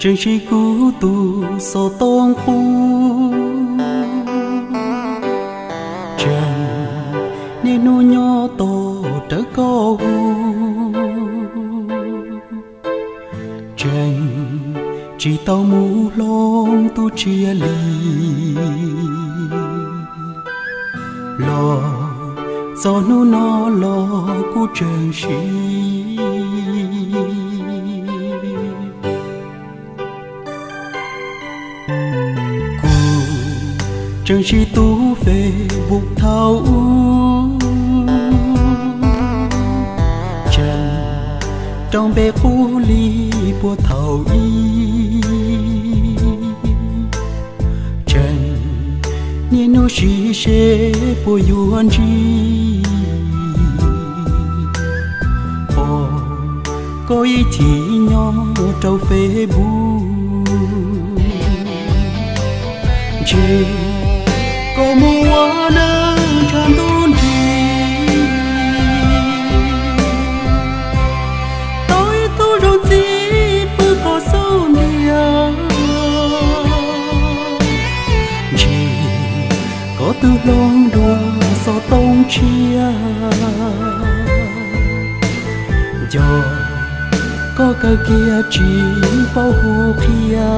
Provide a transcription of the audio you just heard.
Tseem siv kuv tus xov tooj qub, tseem niaj hnub nyob tos rawv koj hu, tseem tsis tau mus hloov tus tshiab li. Los txog hnub no los kuv tseem siv, kuv tseem siv tus Facebook thaum ub, tseem rau npe qub li puag thaum ub, tseem niaj hnub siv seb puas yuav ntsib, pom koj ib chim nyob rau Facebook, ntshe koj mus ua neej ntshav ntuj nrig, tau ib tug zoo txib pw koj xub ntiag, ntshe koj twb hloov dua xov tooj tshiab, nco koj kawg kiag tsis paub hu qhia.